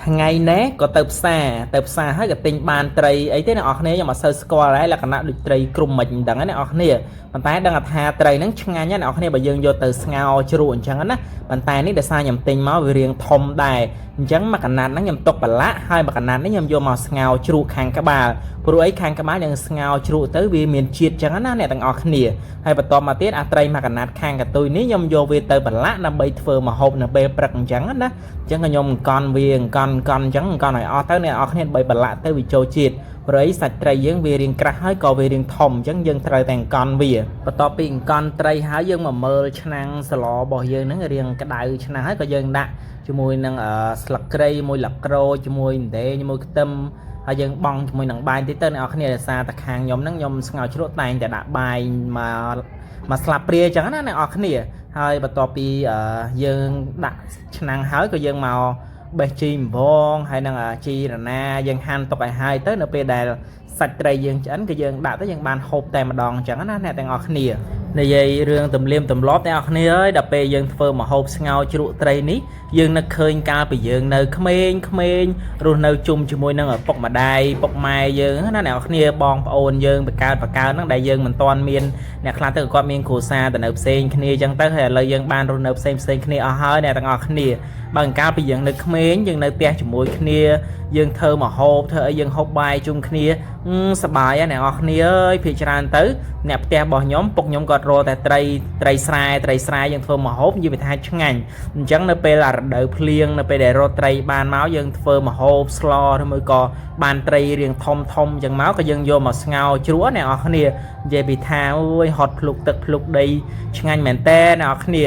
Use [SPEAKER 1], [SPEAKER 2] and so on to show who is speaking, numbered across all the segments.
[SPEAKER 1] ថ្ងៃនេះក៏ទៅផ្សារទៅផ្សារហើយក៏ទិញបានត្រីអីទេអ្នកនរគ្នាខ្ញុំអត់សូវស្គាល់ដែរលក្ខណៈដូចត្រីគ្រុំមិនមិនដឹងទេអ្នកនរគ្នាប៉ុន្តែដឹងថាត្រីហ្នឹងឆ្ងាញ់ណាស់អ្នកនរគ្នាបើយើងយកទៅស្ងោរជ្រក់អញ្ចឹងណាប៉ុន្តែនេះដោយសារខ្ញុំទិញមកវារៀងធំដែរអញ្ចឹងមួយកណាត់ហ្នឹងខ្ញុំទុកប្រឡាក់ហើយមួយកណាត់នេះខ្ញុំយកមកស្ងោរជ្រក់ខាងក្បាលព្រោះអីខាងក្បាលយើងស្ងោរជ្រក់ទៅវាមានជាតិអញ្ចឹងណាអ្នកទាំងអស់គ្នាហើយបន្ទាប់មកទៀតអាត្រីមួយកណាត់ខាងកន្ទុយនេះខ្ញុំយកវាទៅប្រឡាក់ដើម្បីធ្វើម្ហូបនៅពេលព្រឹកអញ្ចឹងណា អញ្ចឹងក៏ខ្ញុំអង្គន់វាអង្គន់អង្គន់អញ្ចឹងអង្គន់ឲ្យអស់ទៅអ្នកនរគ្នាបីប្រឡាក់ទៅវាចូលជាតិព្រៃសាច់ត្រីយើងវារៀងក្រាស់ហើយក៏វារៀងធំអញ្ចឹងយើងត្រូវតែអង្គន់វាបន្ទាប់ពីអង្គន់ត្រីហើយយើងមកមើលឆ្នាំងសឡរបស់យើងហ្នឹងរៀងក្តៅឆ្នាំងហើយក៏យើងដាក់ជាមួយនឹងស្លឹកគ្រៃមួយលក្រូចជាមួយអណ្ដេងជាមួយខ្ទឹមហើយយើងបង់ជាមួយនឹងបាយតិចទៅអ្នកនរគ្នាដោយសារតែខាងខ្ញុំហ្នឹងខ្ញុំស្ងោរជ្រក់តែងតែដាក់បាយមកមកស្លាបព្រាអញ្ចឹងណាអ្នកនរគ្នាហើយបន្ទាប់ពីយើងដាក់ឆ្នាំងហើយក៏យើងមកបេះជីអង្វងហើយនឹងជីរណាយើងហាន់ទុកឲ្យហើយទៅនៅពេលដែលសាច់ត្រីយើងឆ្អិនក៏យើងដាក់ទៅយើងបានហូបតែម្ដងអញ្ចឹងណាអ្នកទាំងអស់គ្នានិយាយរឿងទំលៀមទម្លាប់អ្នកនរគ្នាអើយដល់ពេលយើងធ្វើម្ហូបស្ងោរជ្រក់ត្រីនេះយើងនឹកឃើញកាលពីយើងនៅក្មេងក្មេងរស់នៅជុំជាមួយនឹងឪពុកម្ដាយពុកម៉ែយើងណាអ្នកនរគ្នាបងប្អូនយើងបកើតបកើហ្នឹងដែលយើងមិនទាន់មានអ្នកខ្លះទៅក៏គាត់មានគ្រួសារទៅនៅផ្សេងគ្នាអញ្ចឹងទៅហើយឥឡូវយើងបានរស់នៅផ្សេងផ្សេងគ្នាអស់ហើយអ្នកទាំងអស់គ្នាបើកាលពីយើងនៅក្មេងយើងនៅផ្ទះជាមួយគ្នាយើងធ្វើម្ហូបធ្វើអីយើងហូបបាយជុំគ្នាសប្បាយណាស់អ្នកនរគ្នាអើយភាគច្រើនទៅអ្នកផ្ទះរបស់ខ្ញុំពុកខ្ញុំគាត់រកតែត្រីត្រីស្រែត្រីស្រែយើងធ្វើម្ហូបនិយាយថាឆ្ងាញ់អញ្ចឹងនៅពេលរដូវភ្លៀងនៅពេលដែលរកត្រីបានមកយើងធ្វើម្ហូបស្លឬមួយក៏បានត្រីរៀងធំធំអញ្ចឹងមកក៏យើងយកមកស្ងោរជ្រក់អ្នកនរគ្នានិយាយពីថាអូយហត់ភ្លុកទឹកភ្លុកដីឆ្ងាញ់មែនតើអ្នកនរគ្នា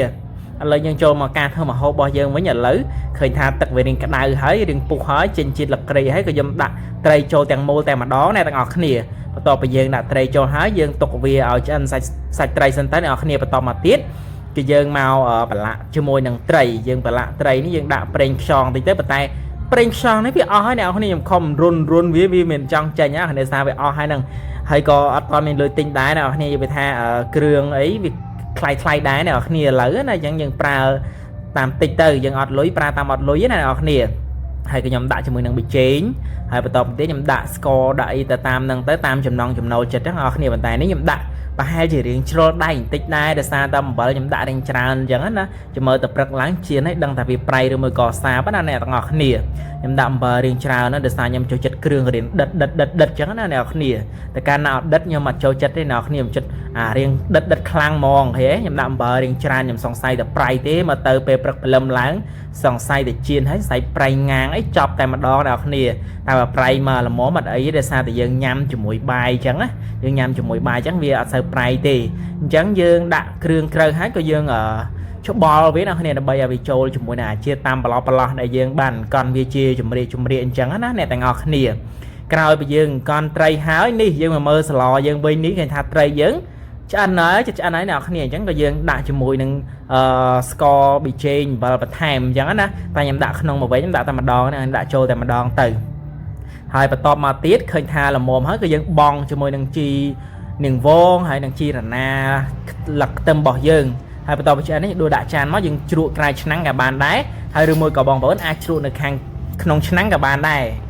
[SPEAKER 1] ឥឡូវយើងចូលមកការធ្វើម្ហូបរបស់យើងវិញឥឡូវឃើញថាទឹកវារៀងក្តៅហើយរៀងពុះហើយចេញជាតិលក្រីហើយក៏ខ្ញុំដាក់ត្រីចូលទាំងមូលតែម្ដងអ្នកទាំងអស់គ្នាបន្ទាប់ពីយើងដាក់ត្រីចូលហើយយើងទុកវាឲ្យឆ្អិនសាច់សាច់ត្រីសិនទៅអ្នកនរគ្នាបន្តមកទៀតគឺយើងមកប្រឡាក់ជាមួយនឹងត្រីយើងប្រឡាក់ត្រីនេះយើងដាក់ប្រេងខ្យងតិចទៅប៉ុន្តែប្រេងខ្យងនេះវាអស់ហើយអ្នកនរគ្នាខ្ញុំខំរុនរុនវាវាមិនចង់ចេញណាគ្នាសារវាអស់ហើយហ្នឹងហើយក៏អត់ទាន់មានលុយទិញដែរអ្នកនរគ្នានិយាយថាគ្រឿងអីវាថ្លៃថ្លៃដែរអ្នកនរគ្នាឥឡូវណាអញ្ចឹងយើងប្រើតាមតិចទៅយើងអត់លុយប្រើតាមអត់លុយណាអ្នកនរគ្នាហើយក៏ខ្ញុំដាក់ជាមួយនឹងប៊ីចេងហើយបន្តទៅទៀតខ្ញុំដាក់ស្ករដាក់អីទៅតាមហ្នឹងទៅតាមចំណង់ចំណូលចិត្តហ្នឹងអ្នកនរគ្នាប៉ុន្តែនេះខ្ញុំដាក់ប្រហែលជារៀងជ្រុលដៃបន្តិចដែរដោយសារតែអំបិលខ្ញុំដាក់រៀងច្រើនអញ្ចឹងណាចាំមើលទៅព្រឹកឡើងជៀនឲ្យដឹងថាវាប្រៃឬមួយក៏សាបណាអ្នកទាំងអស់គ្នាខ្ញុំដាក់អំបិលរៀងច្រើនណាដោយសារខ្ញុំចូលចិត្តគ្រឿងរៀងដិតដិតដិតដិតអញ្ចឹងណាអ្នកនរគ្នាតែកាលណាអត់ដិតខ្ញុំអត់ចូលចិត្តទេអ្នកនរគ្នាខ្ញុំចិត្តអារៀងដិតដិតខ្លាំងហ្មងហេខ្ញុំដាក់អំបិលរៀងច្រើនខ្ញុំសង្ស័យតែប្រៃទេមកទៅពេលព្រឹកព្រលឹមឡើងសង្ស័យតែជៀនហើយសៃប្រៃងាងអីចប់តែម្ដងអ្នកនរគ្នាតែបើប្រៃមកល្មមអត់អីទេដោយសារតែយើងញ៉ាំជាមួយបាយអញ្ចឹងណាយើងញ៉ាំជាមួយបាយអញ្ចឹងវាអត់សូវប្រៃទេអញ្ចឹងយើងដាក់គ្រឿងក្រៅហើយក៏យើងអឺច្បល់វាអ្នកគ្នាដើម្បីឲ្យវាចូលជាមួយនឹងអាជាតិតាមប្រឡោះប្រឡោះដែលយើងបានកន់វាជាជំរាកជំរាកអញ្ចឹងណាអ្នកទាំងអស់គ្នាក្រោយពីយើងកន់ត្រីហើយនេះយើងមកមើលសឡយើងវិញនេះគេថាត្រីយើងឆ្អិនហើយឆ្អិនហើយអ្នកគ្នាអញ្ចឹងក៏យើងដាក់ជាមួយនឹងអឺស្ករប៊ីចេងអំបិលបន្ថែមអញ្ចឹងណាតែខ្ញុំដាក់ក្នុងមកវិញខ្ញុំដាក់តែម្ដងណាដាក់ចូលតែម្ដងទៅហើយបន្ទាប់មកទៀតឃើញថាល្មមហើយក៏យើងបង់ជាមួយនឹងជីនាងវងហើយនឹងជីរណាលឹកខ្ទឹមរបស់យើងហើយបន្ទាប់ពីឆ្អិននេះដួសដាក់ចានមកយើងជ្រក់ក្រៅឆ្នាំងក៏បានដែរហើយឬមួយក៏បងប្អូនអាចជ្រក់នៅខាងក្នុងឆ្នាំងក៏បានដែរ។